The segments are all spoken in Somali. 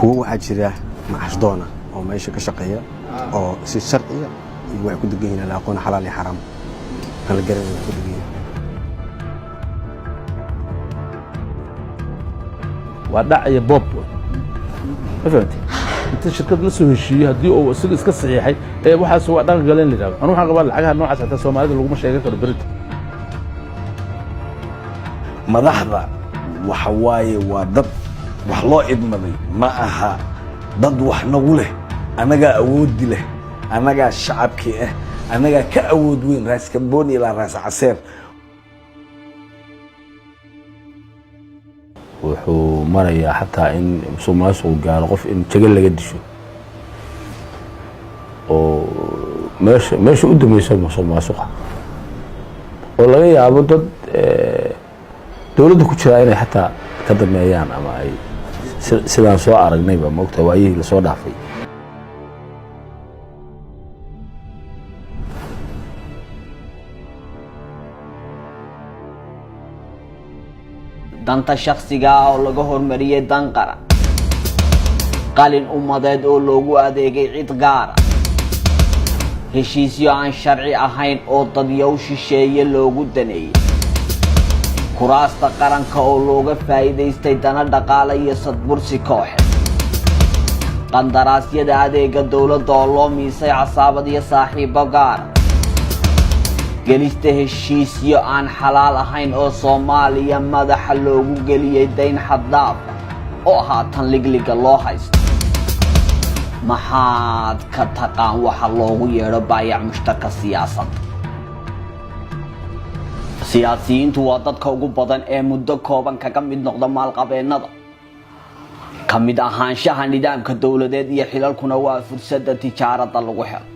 Kuwo waxaa jira macashdoona oo meesha ka shaqeeya oo si sharciya iyo waxay ku degan yihiin ala aqoon, xalaal iyo xaraam aan la garanayn waxay ku degan yihiin. Waa dhac iyo boob, ma fahamtay? Inta shirkad la soo heshiiyo, haddii uu isaga iska saxiixay ee waxaas waa dhaqan galeen la yidhahdo. Anu waxaan qabaa lacagaha noocaas xataa Soomaalida laguma sheegan karo berita. Madaxda waxa waaye waa dad wax loo idmaday, ma aha dad wax nagu leh. Annagaa awoodi leh, annagaa shacabkii ah, annagaa ka awood weyn Raas Kambooni ilaa Raas Caseer. Wuxuu marayaa xataa in musuq maasuqu gaaro qof in jago laga disho oo meesha u dambaysa musuq maasuqa, oo laga yaabo dad dowladda ku jiraa inay xataa ka dameeyaan ama ay sidaan soo aragnayba, maogtahay, waayihii lasoo dhaafay. Danta shakhsiga ah oo laga hormariyey dan qaran, qalin ummadeed oo loogu adeegay cid gaara, heshiisyo aan sharci ahayn oo dadyow shisheeye loogu daneeyey, kuraasta qaranka oo looga faa'iidaystay dana dhaqaale iyo sadbursi kooxe, qandaraasyada adeega dowladda oo loo miisay casaabad iyo saaxiibo gaara, gelista heshiisyo aan xalaal ahayn oo Soomaaliya madaxa loogu geliyey dayn xaddaafa oo haatan ligliga loo haysto. Maxaad ka taqaan waxa loogu yeedho baayac mushtarka siyaasadda? Siyaasiyiintu waa dadka ugu badan ee muddo kooban kaga mid noqda maalqabeennada. Ka mid ahaanshaha nidaamka dowladeed iyo xilalkuna waa fursadda tijaaradda lagu helo.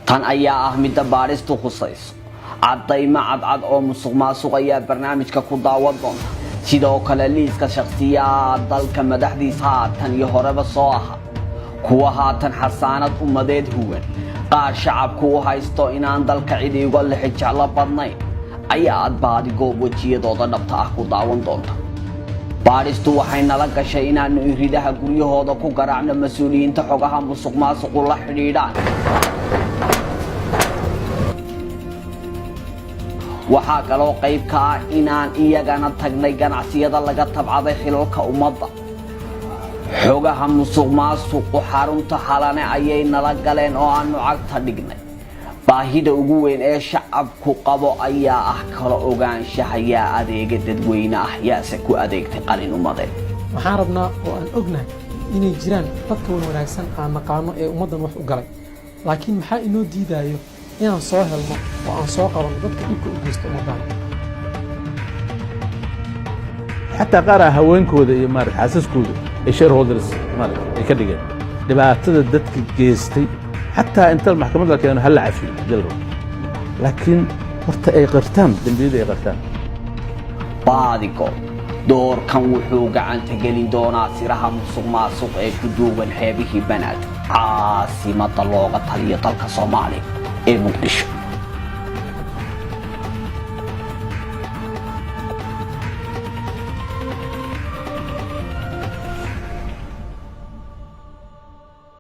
Tan ayaa ah midda baadhistu khusayso. Caddaymo cadcad oo musuq maasuq ayaa barnaamijka ku daawan doonta. Sidoo kale liiska shakhsiyaad dalka madaxdiisa haatan iyo horeba soo ahaa, kuwa haatan xasaanad ummadeed huwan, qaar shacabku u haysto inaan dalka cid iga lixi jeclo badnayn ayaa aad baadigoob wejiyadooda dhabta ah ku daawan doonta. Baadhistu waxay nala gashay inaannu iridaha guryahooda ku garaacno mas-uuliyiinta xogaha musuq maasuqu la xidhiidhaan. Waxaa kaloo qayb ka ah inaan iyagana tagnay ganacsiyada laga tabcaday xilalka ummadda. Xogaha musuq maasuqu xarunta Xalane ayay nala galeen oo aanu cagta dhignay. Baahida ugu weyn ee shacabku qabo ayaa ah kala ogaanshaha yaa adeega dadweyne ah, yaase ku adeegtay qalin ummadeed. Waxaan rabnaa oo aan ognahay inay jiraan dadka wan wanaagsan aan naqaano ee ummaddan wax u galay, laakiin maxaa inoo diidaayo inaan soo helno oo aan soo qabanno dadka dhibka u geysta ummaddan? Xataa qaar ah haweenkooda iyo maarata xaasaskooda ay shareholders maarata ay ka dhigeen. Dhibaatada dadka geystay xataa inta maxkamad la keeno ha la cafiyo hadii la rabo, laakiin horta ay qirtaan dembiyada, ay qirtaan. Baadigo doorkan wuxuu gacanta gelin doonaa siraha musuq maasuq ee ku duugan xeebihii Banaadir, caasimada looga taliyo dalka Soomaaliya ee Muqdisho.